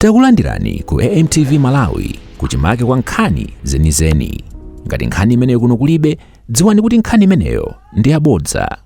Takulandirani ku AMTV Malawi, kuchimake kwa nkhani zenizeni. Ngati nkhani imeneyo kuno kulibe, dziwani kuti nkhani imeneyo ndi yabodza.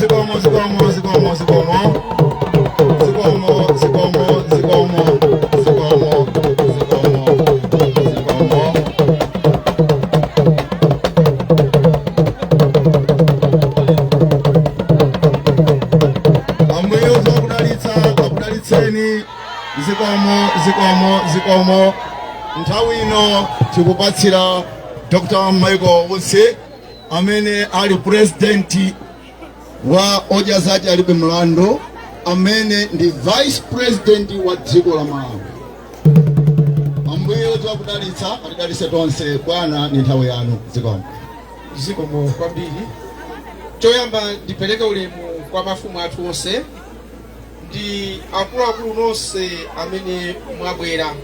Zikomo, zikomo, zikomo, zikomo, zikomo, zikomo, zikomo, zikomo, zikomo, zikomo. Ambuye akudalitsa, akudalitseni. Zikomo, zikomo, zikomo. Nthawi ino tikupatsira Dr. Michael Usi amene ali president wa Odya Zake Alibe Mlandu, amene ndi vice president wa dziko la Malawi. Ambuye akudalitsa, atidalitse tonse. Bwana, ni nthawi yanu. Zikomo. Zikomo kwambiri. Choyamba ndipereke ulemu kwa mafumu athu onse ndi akuluakulu nonse amene mwabwera.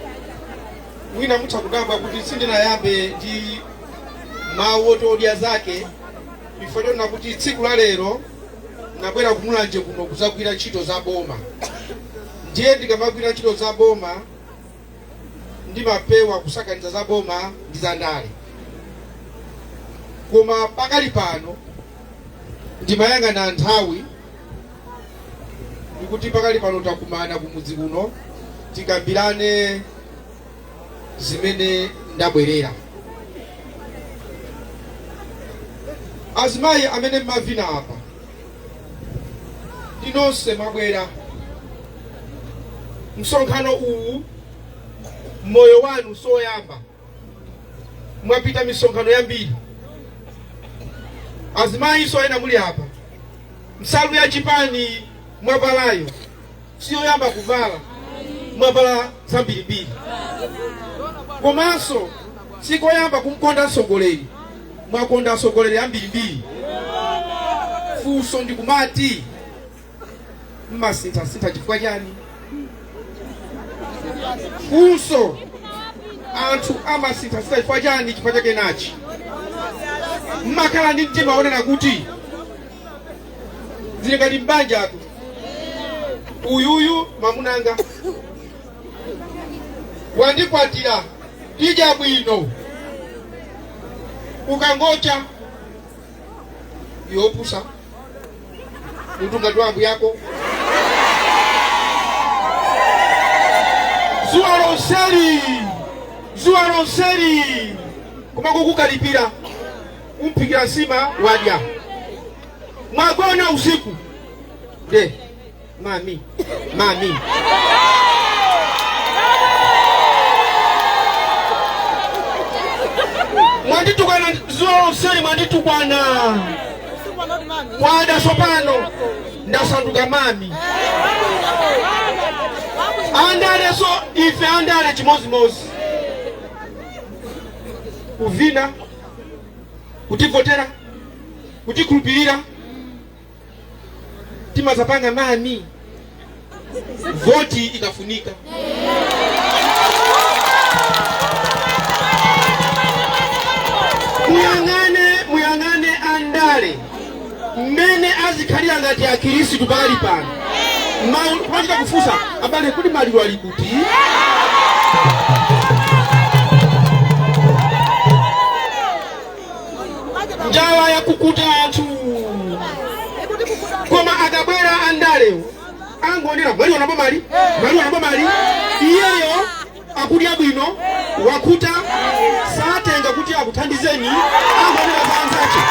Mwina mutha kudabwa kuti sindinayambe ndi mawu oti Odya Zake, ifo chonena kuti tsiku la lero nabwera kumulanje kuno kuzagwira ntchito za boma. Ndiye ndikamagwira ntchito za boma ndimapewa kusakaniza za boma ndi za ndale. Koma pakali pano ndimayang'ana nthawi ndikuti pakali pano takumana kumudzi kuno tikambirane zimene ndabwerera. Azimayi amene mmavina apa ndi nonse mwabwera msonkhano uwu, moyo wanu soyamba, mwapita misonkhano yambiri. Azimayinso ena muli apa, nsalu ya chipani mwavalayo siyoyamba kuvala, mwavala zambirimbiri. Komanso sikoyamba kumkonda mtsogoleri, mwakonda mtsogoleri ambirimbiri. Funso ndikumati, mmasinthasintha chifukwa chani? Funso, anthu amasinthasintha chifukwa chani? Chifukwa chake nachi: mmakhala ndi mtima wonena kuti zili ngati mbanja tu, uyuyu mamunanga wandikwatira, tidya bwino. Ukangocha yopusa munthu ngati wambu yako, zuwa lonseli, zuwa lonseli kumakukukalipira, umphikira nsima wadya, mwagona usiku de mami mami. Mwanditukwana zuwa lonseli, mwanditukwana, kwada sopano. Ndasanduka mami. Andaleso ife andale chimozimozi, kuvina, kutivotera, kutikhulupirira, timazapanga mami voti ikafunika. Muyang'ane, muyang'ane andale mmene azikhalira ngati akhirisitu pakali pano. Kumachita kufunsa abale kuti maliro ali kuti? Njala yakukuta anthu, koma akabwera andalewo angonena mwaliona bomali, mwaliona bomali. Iyeyo akudya bwino, wakuta, satenga kuti akuthandizeni, angonena za anzache.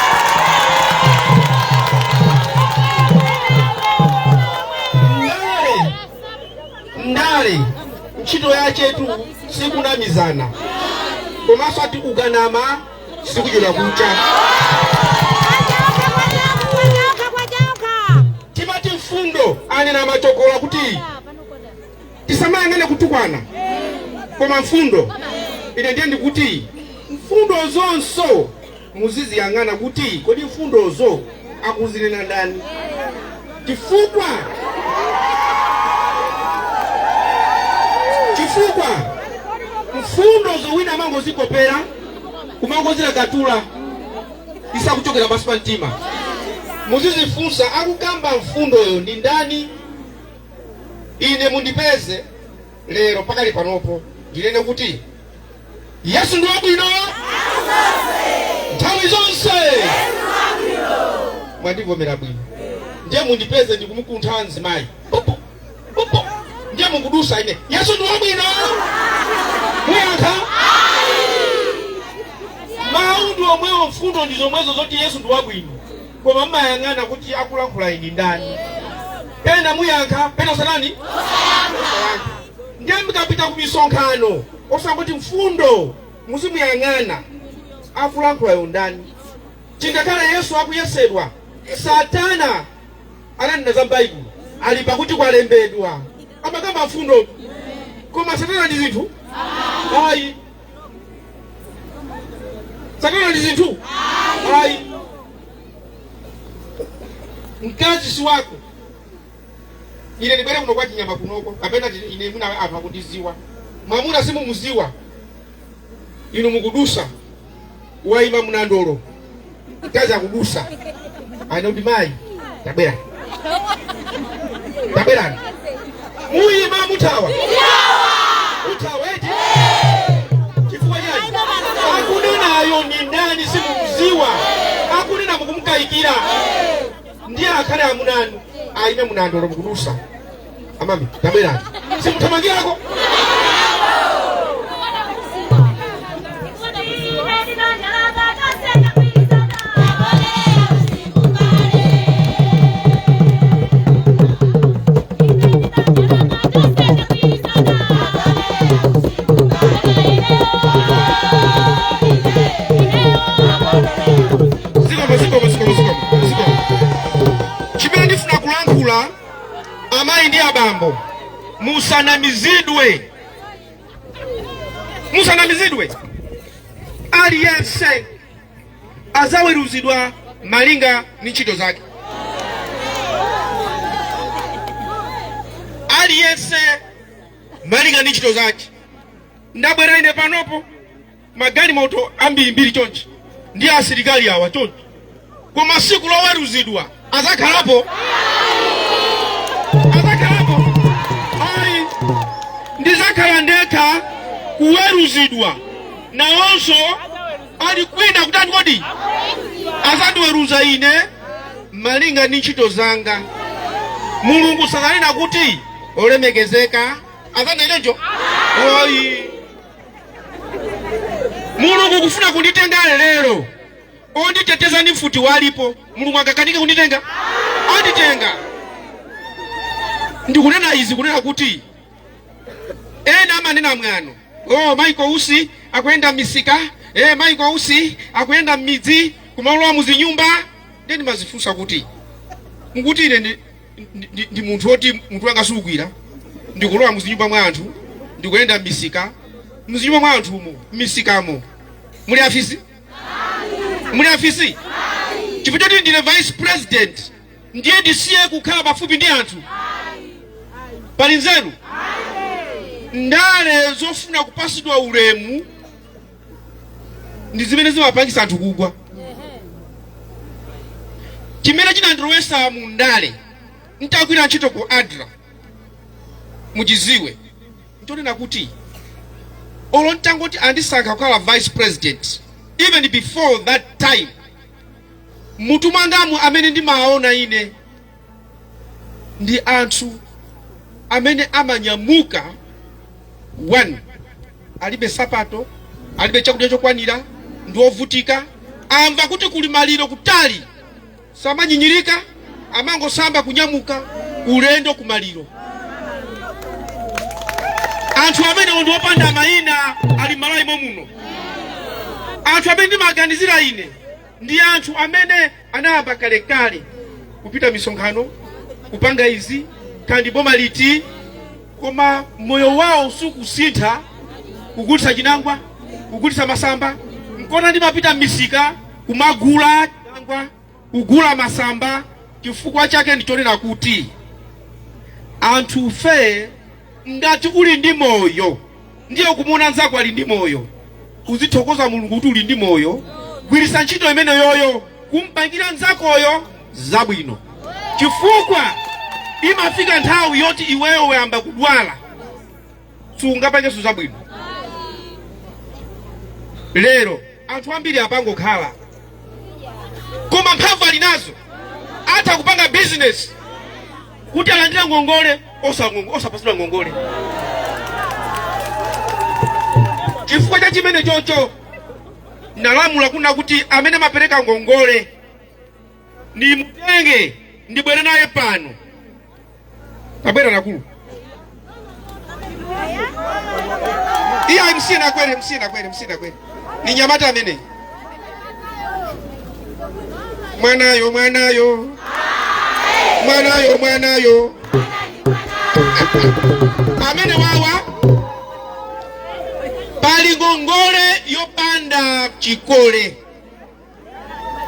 Ndale, ndale ntchito yachetu sikunamizana, komanso ati ukanama sikuchedwa kucha. Timati mfundo anena machokola kuti tisamayang'ane kutukwana, koma mfundo ine ndiye ndikuti mfundo zonso muziziyang'ana kuti kodi mfundozo akuzinena ndani, chifukwa mfundo zowina amangozikopera, kumangozilakatula isakuchokera pansi pa mtima. Muzizifunsa akukamba mfundoyo ndi ndani. Ine mundipeze lero pakali panopo ndinene kuti Yesu ndi wabwino nthawi zonse. Mwandivomera bwino, ndiye mundipeze ndikumukuntha mzimayi popo popo, ndiye mukudusa ine Yesu ndi wabwino, muyankha mawu ndi omwewo, mfundo ndi zomwezo zoti Yesu ndi wabwino, koma mmayang'ana kuti akulankhula ini ndani. Pena muyankha, pena osanani osayankha. Ndiye mukapita ku misonkhano osangoti mfundo, muzimuyang'ana akulankhulayo ndani. Chingakhale Yesu akuyesedwa, Satana ananena za m'Baibulo, ali pakuti kwalembedwa, amakamba mfundo, koma Satana ndi zinthu ayi, Satana ndi zinthu ayi. Mkazi si wako. Ine ndibwere kuno kwa chinyama kunoko, kapena ine mwina anthu akundiziwa, mwamuna simumuziwa inu, mukudusa waima munandolo, mkazi akudusa, ane kuti mayi tabwera, tabwerani, muyima muthawa, muthawa eti? Chifukwa chani? Akunenayo ni ndani simumuziwa, akunena mukumukayikira. Ndiye akhale amunanu aime munandolo mukudusa, amami tabwerani, simuthamangirako. Zikomo, zikomo, zikomo, zikomo, zikomo. Chimene ndifuna kulankhula, amayi ndi abambo, musanamizidwe, musanamizidwe. Aliyense azaweruzidwa malinga ndi ntchito zake. Aliyense malinga ndi ntchito zake. Ndabwera ine panopo magalimoto ambirimbiri chonchi ndi asilikali awa chonchi, koma siku loweruzidwa azakhalapo? Azakhalapo? Ayi, ndizakhala ndekha kuweruzidwa, nawonso ali kwina kutani kodi azandiweruza ine malinga ndi ntchito zanga. Mulungu sakanena kuti olemekezeka azanena choncho, ayi. Mulungu kufuna kunditenga lero, onditeteza ndi mfuti walipo, Mulungu angakanike kunditenga? Anditenga. Ndikunena izi kunena kuti ena amanena mwano, oh, Michael Usi akuyenda m'misika, Michael Usi akuyenda m'midzi, kumalowa muzinyumba. Ndiye ndimazifunsa kuti mukuti ine ndi munthu woti munthu wanga sugwira. Ndikulowa muzinyumba mwa anthu, ndikuyenda m'misika, muzinyumba mwa anthumo, m'misikamo muli afisi, muli afisi. Chifukwa choti ndine vice president ndiye ndisiye kukhala pafupi ndi anthu? Pali nzeru? Ndale zofuna kupasidwa ulemu ndi zimene zimapangisa anthu kugwa. Chimene chinandilowesa mu ndale ntagwira ntchito ku ADRA, muchiziwe, nchonena kuti olo ntangoti andisankha kukhala vice president, even before that time, mutu mwangamu amene ndimaona ine ndi anthu amene amanyamuka, one, alibe sapato, alibe chakudya chokwanira, ndi ovutika, amva kuti kuli maliro kutali, samanyinyirika, amangosamba, kunyamuka ulendo kumaliro. Anthu amenewo ndi opanda mayina, ali m'Malawi muno. Anthu amene ndimaganizira ine ndi anthu amene anayamba kalekale kupita misonkhano, kupanga izi kandi boma liti, koma moyo wawo sukusintha, kugulitsa chinangwa, kugulitsa masamba. Nkona ndimapita m'misika kumagula chinangwa, kugula masamba. Chifukwa chake ndichonena kuti anthu fe, ngati uli ndi moyo, ndiye ukumuona nzako ali ndi moyo, uzithokoza Mulungu kuti uli ndi moyo. Gwirisa ntchito imene yoyo kumpangira nzakoyo zabwino, chifukwa imafika nthawi yoti iweyo wayamba kudwala, sungapangenso zabwino. Lero anthu ambiri apangokhala, koma mphamvu ali nazo, atha kupanga bizinesi kuti alandire ngongole, osapasidwa ngongole. Chifukwa cha chimene chocho nalamula kuna kuti amene amapereka ngongole ndimutenge, ndibwere naye pano. Tabwera nakulu. Iye ayi, msiye nakwere, msiye nakwere, msiye nakwere. Ni nyamata amene mwanayo, mwanayo, mwanayo, mwanayo amene wawa pali ngongole yopanda chikole.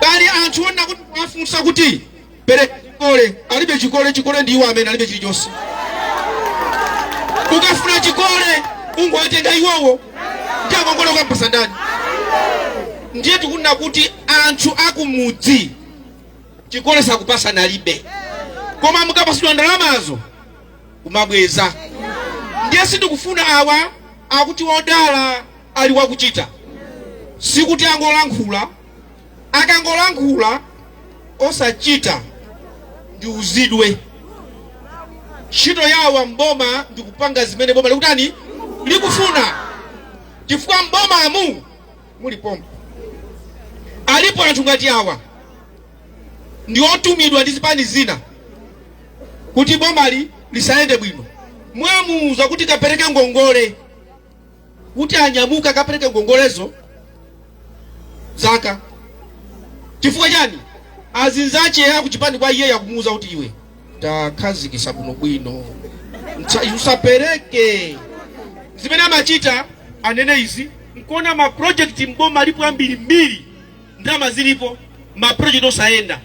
Pali anthu ona kuti afunsa kuti pereka chikole, alibe chikole. Chikole ndi iwo amene alibe chilichonse. Ukafuna chikole ungowatenga iwowo, ndi angongole ukampasa ndani? Ndiye tikunena kuti anthu akumudzi chikole sakupasa, nalibe, koma mukapasidwa ndalamazo kumabweza. Ndiye sindikufuna awa akuti wodala ali wakuchita, sikuti angolankhula. Akangolankhula osachita, ndiuzidwe. Ntchito yawo mboma ndikupanga zimene boma likutani, likufuna, chifukwa mbomamu muli pompo alipo anthu ngati awa, ndi otumidwa ndi zipani zina kuti bomali lisayende bwino. Mwamuuza kuti kapereke ngongole, kuti anyamuka kapereke ngongolezo zaka. Chifukwa chani? Azinzache akuchipani kwa iye yakumuuza kuti iwe takhazikisa bwinobwino, usapereke. Zimene amachita anene izi, nkuona ma project mboma alipo ambirimbiri, ndalama zilipo, ma project osayenda.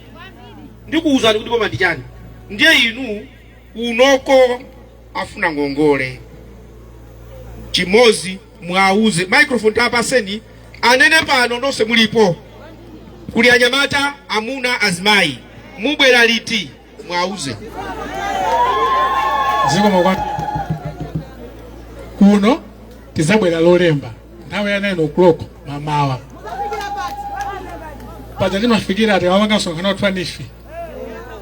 Ndikuwuzani kuti boma ndi chani. Ndiye inu unoko afuna ngongole chimozi, mwauze microphone tapaseni anene pano. Nonse mulipo, kuli anyamata, amuna, azimayi, mubwera liti? Mwauze. Zikomo kwambiri. Kuno tizabwera Lolemba nthawi ya 9 o'clock mamawa. Paja timafikira tikamapanga msonkhano wathu anifi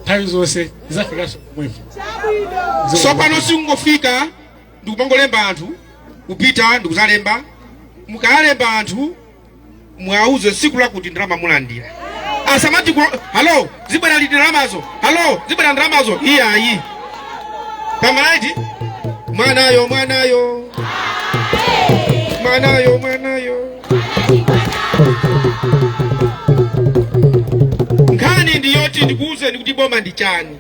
nthawi zonse, tizafikanso pomwepo. Tsopano sikungofika ndikumangolemba anthu kupita ndikuzalemba. Mukalemba anthu, mwauze tsiku lakuti ndalama mulandira. Asamati hello, zibwera liti ndalamazo? Hello, zibwera ndalamazo? Iyayi, pamalaiti mwanayo, mwanayo, mwanayo, mwanayo. Nkhani ndiyoti ndikuwuzeni kuti boma ndi chani.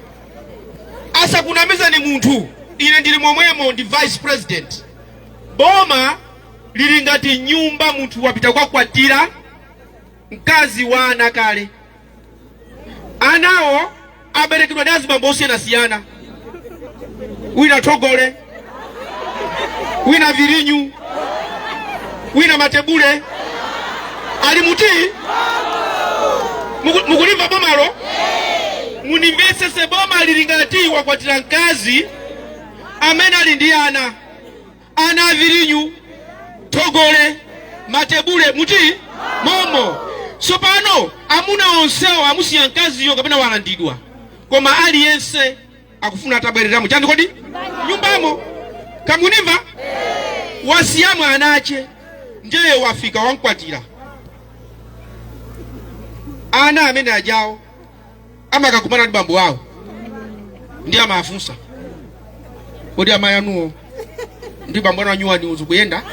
Asakunamizeni munthu, ine ndili momwemo, ndi vice president. Boma lili ngati nyumba, munthu wapita kwakwatira mkazi wa ana kale, anawo aberekedwa ndi azibambo osiyanasiyana, wina thogole, wina virinyu, wina matebule. Ali muti mukulimva bomalo? Munimvetsese, boma lili ngati wakwatira mkazi amene ali ndi ana, ana avirinyu, thogole, matebule, muti momo. Tsopano amuna onsewo amusiya mkaziyo kapena walandidwa, koma aliyense akufuna atabwereramo chani kodi nyumbamo. Kamunimva? Wasiyamo anache, ndiye wafika wamkwatira. Ana amene ajawo amakakumana ndi bambo awo, ndi amafunsa, "Kodi amayi anuwo ndi bambo anu anyuwani uzu kuyenda?"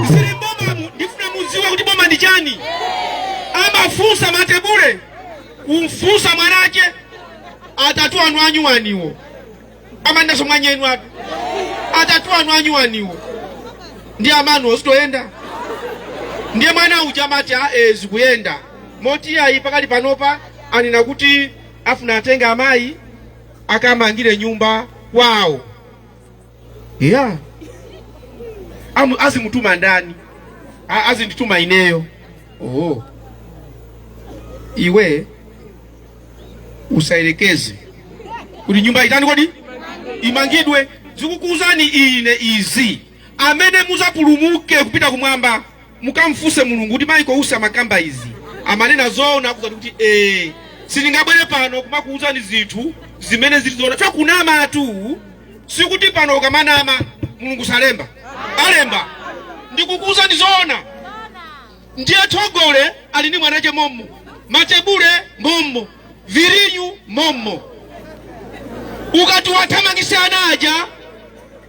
Zili mbomamu. Ndifuna mudziwe kuti boma ndi chani. Amafunsa matebule kumfunsa mwanache, "Atatu anu anyuwaniwo," amanenso mwanyenu atu, "atatu anu anyuwaniwo ndi amanu ositoyenda?" Ndiye mwana uja amati, "A, zikuyenda." Moti ayi, pakali panopa anena kuti afuna atenge amayi akamangire nyumba kwawo. Ya azimutuma ndani? Azindituma ineyo. Oh, iwe usayerekeze kuti nyumba itani kodi imangidwe. Zikukuuzani ine izi, amene muzapulumuke kupita kumwamba, mukamfunse Mulungu kuti Michael Usi amakamba izi amanena zoona? Akuzati kuti sindingabwere pano kumakuuzani zinthu zimene zili zoona chakunamatu. Sikuti pano ukamanama Mulungu salemba, alemba. Ndikukuuzani zoona. Ndiye thogole ali ndi mwanache mommo, matebule mommo, virinyu mommo. Ukati wathamangisa ana aja,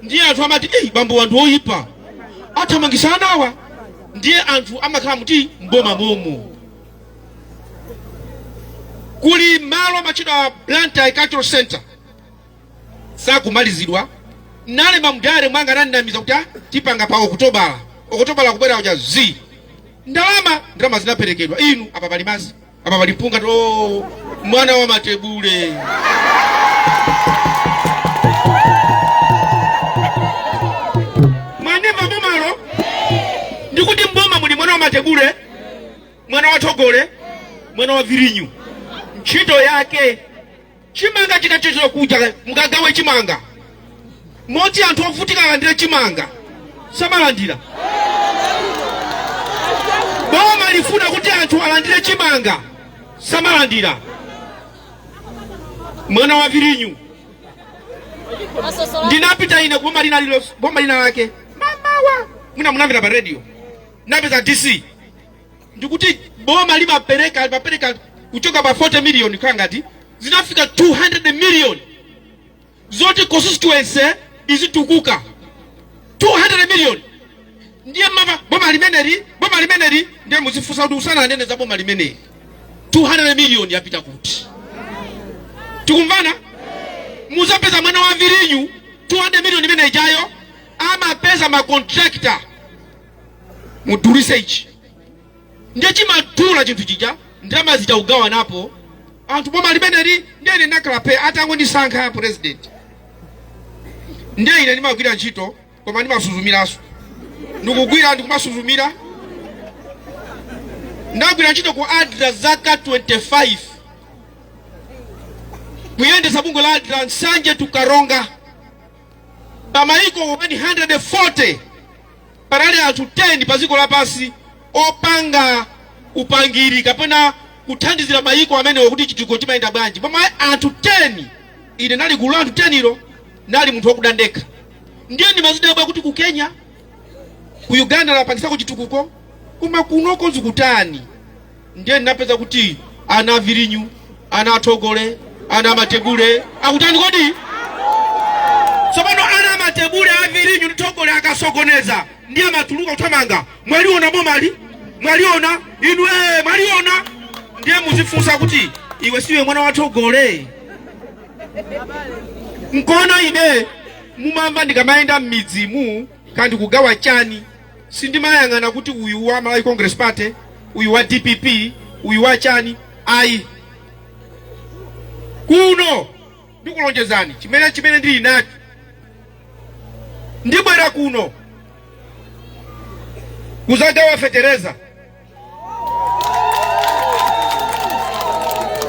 ndiye anthu amati, "Ei, bambo anthu oyipa athamangisa anawa." Ndiye anthu amakhala muti mboma momo. Kuli malo amatchedwa Blantyre Cultural Center, sakumalizidwa. Nalemba mudayare mwanga, anandinamiza kuti, "Ah, tipanga pa Okutobala." Okutobala kubwera kuja zi ndalama, ndalama zinaperekedwa. Inu, apa pali mazi, apa pali mpunga to mwana wa matebule. Mwanimva mbomalo? Ndikuti mboma muli mwana wa matebule, mwana wa thogole, mwana wa virinyu. Ntchito yake, chimanga chikachochera kuja mukagawe chimanga, moti anthu ovutika alandire chimanga, samalandira. Boma lifuna kuti anthu alandire chimanga, samalandira. Mwana wa virinyu. Ndinapita ine kuboma lina lilo, boma lina lake, mamawa mwina munamvera pa radio, napeza DC. Ndikuti boma limapereka kuchoka pa 40 million, khala ngati zinafika 200 million zoti constituency izitukuka, 200 million. Ndiye mava boma limeneli, boma limeneli. Ndiye muzifunsa kuti usananene za boma limeneli, 200 million yapita kuti? Tikumvana? Muzapeza mwana wa virinyu, 200 million imene ijayo amapeza macontractor, mudulise ichi, ndiye chimadula chinthu chija, ndalama zija kugawanapo anthu. Boma limeneli. Ndiye ine ndakhala pe atangondisankha president, ndiye ine ndimagwira ntchito koma ndimasuzumiranso, ndikugwira ndikumasuzumira. Ndagwira ntchito ku ADRA zaka 25, kuyendetsa bungwe la ADRA Nsanje to Karonga. Pa maiko 140 panali anthu 10 pa dziko lapansi opanga upangiri kapena kuthandizira mayiko amenewo kuti chitukuko chimayenda bwanji. Pama anthu 10, ine nali gulu la anthu 10 ilo, nali munthu wakuda ndekha. Ndiye ndimazidabwa kuti ku Kenya, ku Uganda lapangisako chitukuko, koma kunoko zikutani? Ndiye ndinapeza kuti ana virinyu, ana athogole, ana amatebule akutani kodi? Tsopano ana amatebule, a virinyu ndi thogole akasokoneza, ndiye amatuluka kuthamanga, "Mwaliona bomali? Mwaliona inu? Mwaliona?" Ndiye muzifunsa kuti iwe siwe mwana wa Thogole? Nkona ine mumamva ndikamayenda m'midzimu kandi kugawa chani, sindimayang'ana kuti uyu wa Malawi Congress Party, uyu wa DPP, uyu wa chani, ayi. Kuno ndikulonjezani chimene ndili nacho, ndibwera kuno kuzagawa fetereza.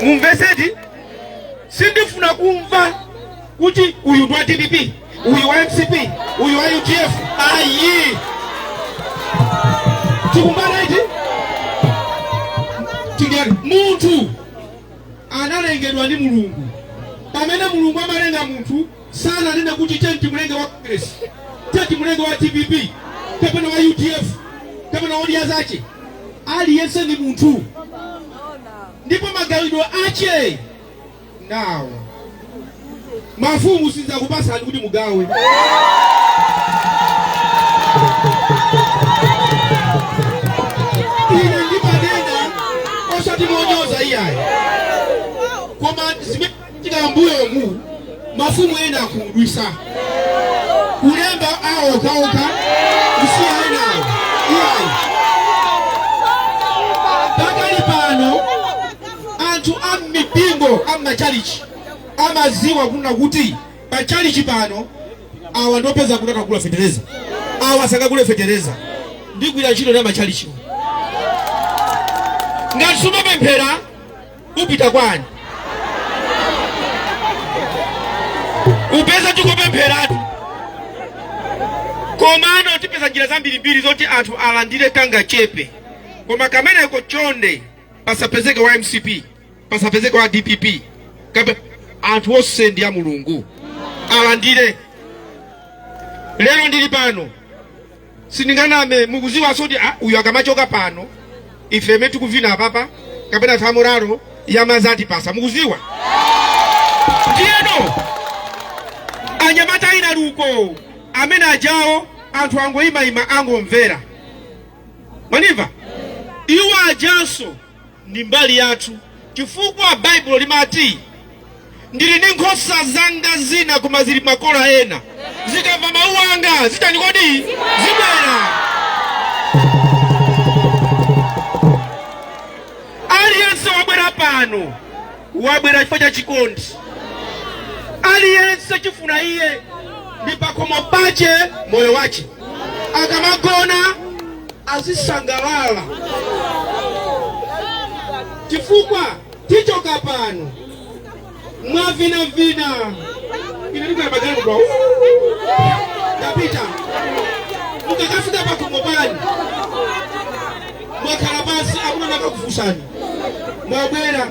Mumveseti, sindifuna kumva kuti uyu ndi wa DPP, uyu wa MCP, uyu wa UDF, ayi. Tikumbana iti tikuyani, munthu analengedwa ndi Mulungu. Pamene Mulungu amalenga munthu, sananene kuti tiye timulenge wa Congress, tiye timulenge wa DPP kapena wa UDF kapena Odya Zache. Aliyense ndi munthu, ndipo magawidwe ache nawo. Mafumu sindzakupasani kuti mugawe. Ine ndimanena osati monyoza iyayi, koma zimene tikambuyomu mafumu ena akhumudwisa kulemba awo okhaokha, kusiya enawo iyayi. Pakali pano anthu a mmipingo, a mmachalichi amaziwa kunena kuti pa chalichi pano awa ndopeza kuti akagula fetereza, awa sakagule fetereza. Ndigwira ntchito ndi machalichiwo. Ngati sumapemphera, upita kwani? Upeza tikupempheratu, komano tipeza njira zambirimbiri zoti anthu alandire kangachepe. Koma kameneko chonde pasapezeke wa MCP, pasapezeke wa DPP. Anthu onse ndi a Mulungu, alandire. Lero ndili pano, sindinganame, mukuziwanso kuti uyu akamachoka pano, ife imene tikuvina apapa kapena thamoralo yamazatipasa, mukuziwa. Ndiyeno anyamata ina luko amene ajawo, anthu angoyimayima, angomvera, mwanimva? Iwo ajanso ndi mbali yathu, chifukwa Baibulo limati, "Ndili ndi nkhosa zanga zina, koma zili makola ena. Zikamva mawu anga zitani kodi? Zibwera." Aliyense wabwera pano wabwera chifukwa cha chikondi. Aliyense chifuna iye ndi pakhomo pache, moyo wache, akamagona azisangalala, chifukwa tichoka pano mwavinavina. Ine ndikwera magalimoto, tapita, mukakafika pakhomo pano, mwakhala pansi, amuna nakakufunsani, "Mwabwera,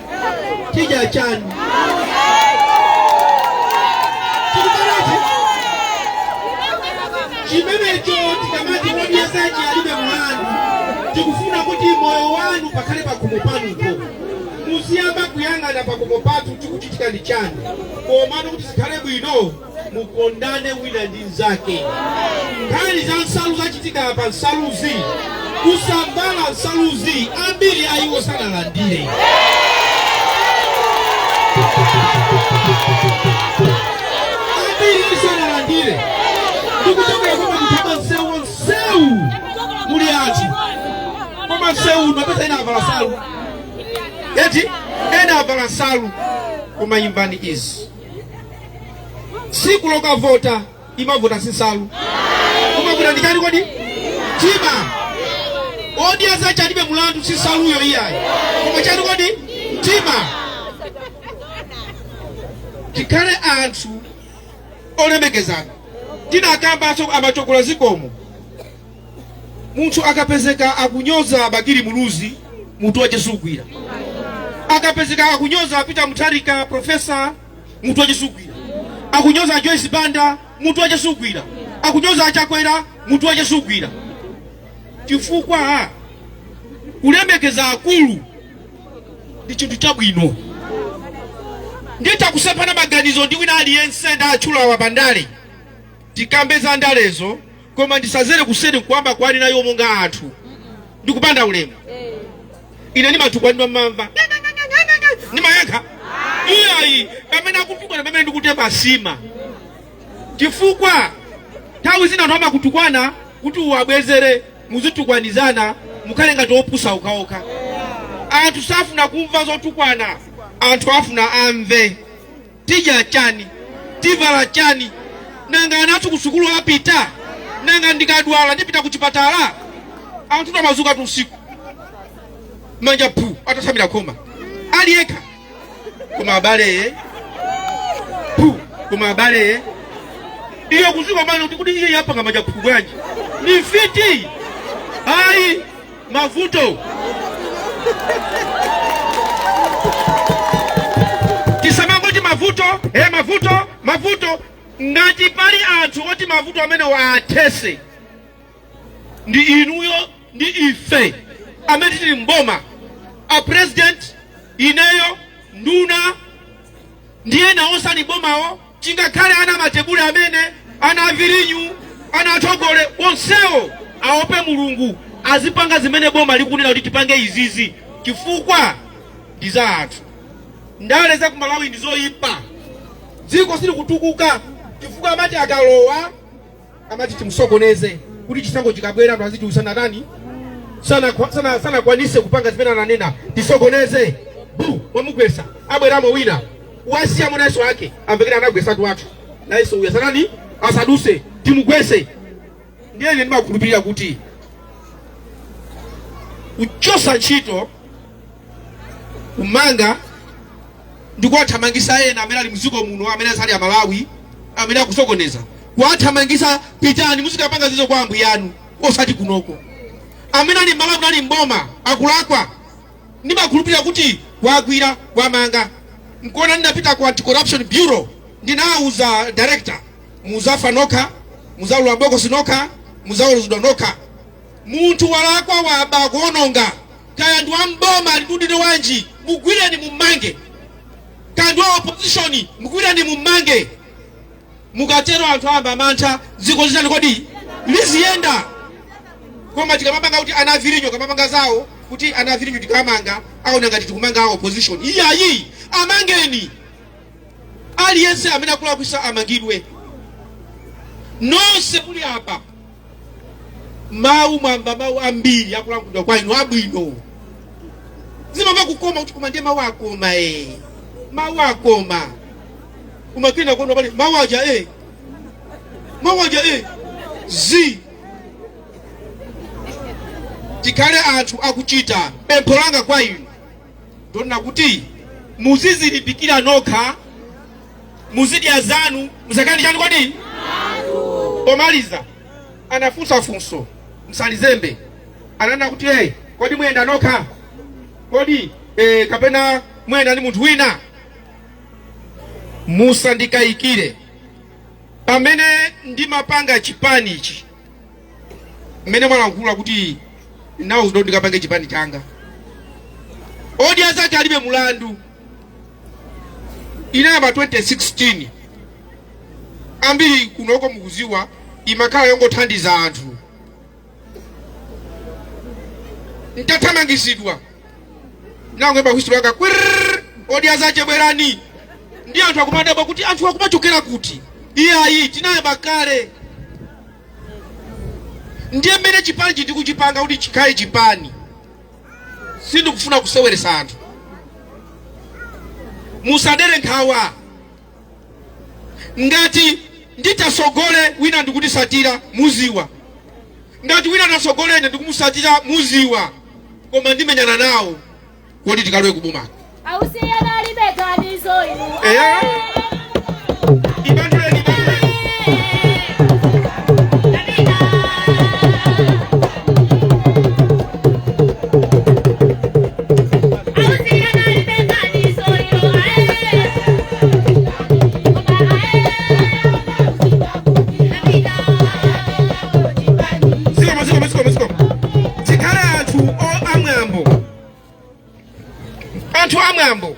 tidya chani?" Tikumanati chimenecho, tikamati Odya Zache alibe mlandu, tikufuna kuti moyo wanu pakhale pakhomo panupo. Muziyamba kuyang'ana pakhomo pathu chikuchitika ndi chani. Komano kuti zikhale bwino, mukondane wina ndi mnzake. Nkhani za nsalu zachitika apa, nsaluzi, kusamvala nsaluzi, ambiri ayiwo sanalandire. Ambiri sanalandire. Ndikuchokera koma kuthaba msewu wonsewu muli anthu, koma msewu mapesa ena avala nsalu eti, ena avala nsalu. Koma imvani izi, tsiku lokavota imavota si nsalu, umavota ndi chani kodi? Mtima. Odya Zache alibe mulandu si nsaluyo iyayi, koma chani kodi? Mtima. Tikhale anthu olemekezana. Tinakambanso amachokola zikomo. Munthu akapezeka akunyoza Bakili Muluzi, mutu wache sugwira. Akapezeka akunyoza Peter Mutharika, profesa, mutu wache sugwira. Akunyoza Joyce Banda, mutu wache sugwira. Akunyoza Achakwera, mutu wache sugwira, chifukwa kulemekeza akulu ndi chinthu chabwino. Nditakusemphana maganizo ndi wina aliyense, ndatchula wapandale, tikambe za ndalezo, koma ndisazere kuseri nkuwamba kwani nayo monga anthu ndikupanda ulemu. Ine ndimatukwanidwa, mmamva ndimayankha? Iyayi, pamene akutukwana, pamene ndikutema sima, chifukwa nthawi zina anthu amakutukwana kuti uwabwezere. Muzitukwanizana, mukhale ngati opusa okhaokha. Anthu safuna kumva zotukwana, anthu afuna amve tidya chani, tivala chani, nanga ana athu kusukulu apita, nanga ndikadwala ndipita kuchipatala. Anthu tamazuka tu usiku, manja phu, atatsamira khoma, ali yekha. Koma abale, phu, koma abale, iyo kuzuka mano kuti iye yapanga manja phu bwanji? Ni mfiti? Ayi, mavuto. Tisamangoti mavuto, e mavuto, mavuto. Ngati pali anthu oti mavuto amene waathese ndi inuyo ndi ife amene tili mboma, a president, ineyo, nduna ndi ena onse ali bomawo, chingakhale ana matebule amene ana avirinyu, ana atogole, onsewo aope Mulungu, azipanga zimene boma likunena kuti tipange izizi, chifukwa ndi za anthu. Ndale za ku Malawi ndi zoyipa, dziko silikutukuka chifukwa amati akalowa amati timusokoneze kuti chisankho chikabwera anthu aziti usanatani, sanakwanise kupanga zimene ananena, tisokoneze. Bu, wamugwesa, abweramo wina, wasiya mwananso ake amvekera anagwesatu athu, nayenso uyu asanani, asaduse, timugwese. Ndiye ine ndimakhulupirira kuti kuchosa ntchito, kumanga ndi kuwathamangisa ena amene ali mdziko muno, amene asali Amalawi, amene akusokoneza, kuwathamangisa, pitani muzikapanga zizo kwa ambuyanu, osati kunoko. Amene ali Malawi, ali mboma, akulakwa, ndimakhulupirira kuti kuwagwira, kuwamanga. Nkuona ndinapita ku Anti-Corruption Bureau, ndinawuza director, muzafa nokha, muzaulula bokosi nokha, muzaweruzidwa nokha. Munthu walakwa, waba, kuononga, kaya ndi wamboma, ali ndi udindo wanji, mugwireni mummange. Kaya ndi wa opposition, mugwireni mummange. Mukatero anthu ayamba mantha, dziko zitani kodi? Liziyenda. Koma tikamapanga kuti ana avirinyo kamapanga zawo, kuti ana avirinyo tikamanga aona ngati tikumanga a opposition. Iyayi, amangeni aliyense amene akulakwisa, amangidwe. Nonse muli apa, mawu mwamba, mawu ambiri akulankhulidwa kwa inu abwino, zimamva kukoma kuti koma ndiye mawu akoma, e mawu akoma. Umakena kono pali mawu aja, e mawu aja, e zi. Tikhale anthu akuchita. Pempho langa kwa inu ndonena kuti muzizilimbikira nokha, muzidya zanu, musakani chanu kodi. Pomaliza, anafunsa funso msalizembe, ananena kuti, hey, kodi muyenda nokha kodi, kapena muyenda ndi munthu wina? Musandikayikire, pamene ndimapanga chipani ichi, mmene mwalankhula kuti nawo ndo ndikapange chipani changa, Odya Zake Alibe Mulandu inayamba 2016. Ambiri kunoko mukuziwa, imakhala yongothandiza anthu. Ntathamangizidwa, nangoyimba whistle yanga, kwirr, Odya Zache bwerani, ndi anthu akumadabwa kuti anthu akumachokera kuti. Iyayi, tinayamba kale. Ndiye mmene chipani ndikuchipanga kuti chikhale chipani, sindikufuna kuseweresa anthu. Musadere nkhawa, ngati nditasogole wina ndikutisatira, muziwa. Ngati wina atasogole ine ndikumusatira, muziwa. Koma ndimenyana nawo kodi tikalowe kubomako. Ausiyana alibe ganizo inu. Eya. Ibanduleni, ibanduleni. Ausiyana alibe ganizo inu. Zikomo, zikomo, zikomo, zikomo. Tikhale anthu amwambo, anthu amwambo.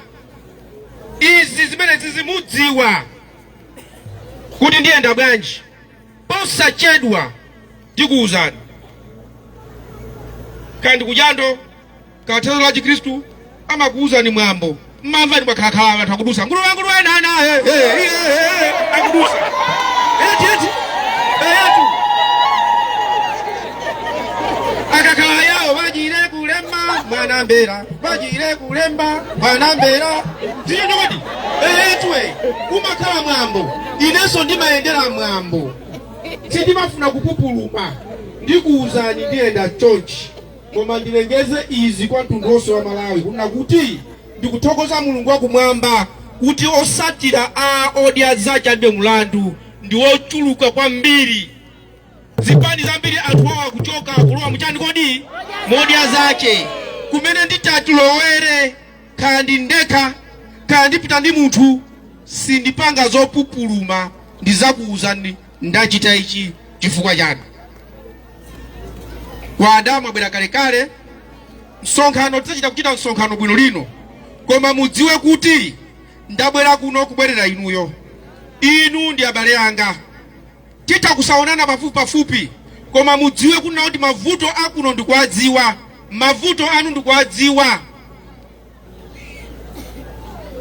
Izi zimene zizimudziwa kuti ndiyenda bwanji, posachedwa ndikuwuzani, kandi kujando. Katero la Chikhristu amakuwuzani mwambo, mmamva ndi mwakhalakhala anthu akudusa nguluwe nguluwe nana akudusa eti eti etu akakhala yawo vajire kulemba mwana mbera, vajire kulemba mwana mbera, ndicho chokoti etwe kumakhala mwambo. Inenso ndimayendera mwambo, sindimafuna kupupuluma. Ndikuwuzani, ndiyenda chonchi, koma ndilengeze izi kwa mtundu wonse wa Malawi kunena kuti ndikuthokoza Mulungu wakumwamba kuti osatira a Odya Zake Alibe Mulandu ndi wochuluka kwambiri. Zipani zambiri anthu awo akuchoka kulowa muchani kodi mOdya Zake. Kumene nditatilowere, kaya ndi ndekha kaya ndipita ndi munthu, sindipanga zopupuluma, ndizakuwuzani ndachita ichi chifukwa chani. Kwa Adamu abwera kalekale, msonkhano tidzachita kuchita msonkhano bwino lino, koma mudziwe kuti ndabwera kuno kubwerera inuyo. Inu ndi abale anga, titha kusaonana pafupi pafupi, koma mudziwe kunena kuti mavuto akuno ndikuwadziwa, mavuto anu ndikuwadziwa.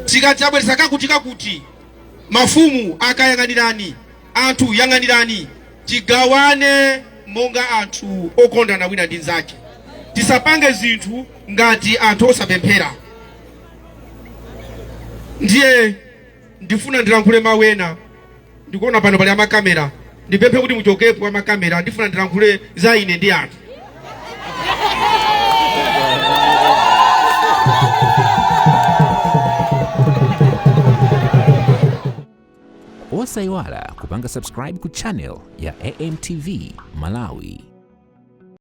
Tikati abweresa kakuti kakuti, mafumu akayang'anirani anthu, yang'anirani, tigawane monga anthu okondana wina ndi nzake, tisapange zinthu ngati anthu osapemphera. Ndiye ndifuna ndilankhule mawu ena. Ndikuona pano pali amakamera, ndipemphe kuti muchokepo amakamera, ndifuna ndilankhule za ine ndi anthu. Osayiwala kupanga subscribe ku channel ya AMTV Malawi.